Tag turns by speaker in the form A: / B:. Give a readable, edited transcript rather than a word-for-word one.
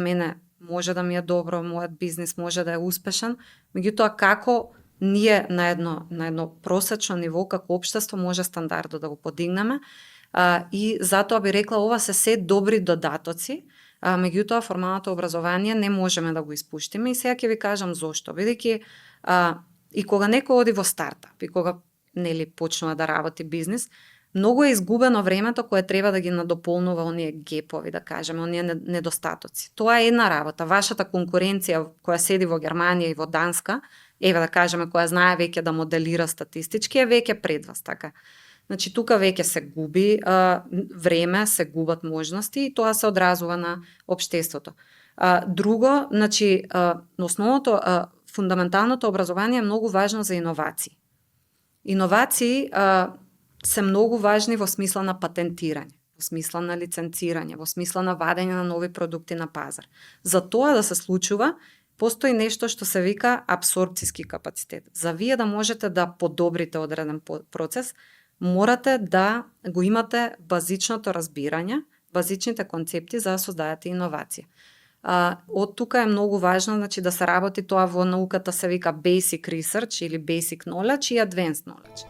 A: мене може да ми е добро, мојот бизнис може да е успешен, меѓутоа како ние на едно просечно ниво како општество може стандардот да го подигнеме, и затоа би рекла ова се добри додатоци, меѓутоа формалното образование не можеме да го испуштиме и сега ќе ви кажам зошто, бидејќи и кога некој оди во стартап и кога почнува да работи бизнис, многу е изгубено времето кое треба да ги надополнува оние гепови, да кажеме, оние недостатоци. Тоа е една работа. Вашата конкуренција која седи во Германија и во Данска, еве да кажеме, која знае веќе да моделира статистички, е веќе пред вас, така. Значи, тука веќе се губи време, се губат можности и тоа се одразува на општеството. Друго, значи, основното, фундаменталното образование е многу важно за иновации. Иновации се многу важни во смисла на патентирање, во смисла на лиценцирање, во смисла на вадење на нови продукти на пазар. За тоа да се случува, постои нешто што се вика апсорбцијски капацитет. За вие да можете да подобрите одреден процес, морате да го имате базичното разбирање, базичните концепти за да создадете иновација. Од тука е многу важно, значи, да се работи тоа во науката се вика basic research или basic knowledge и advanced knowledge.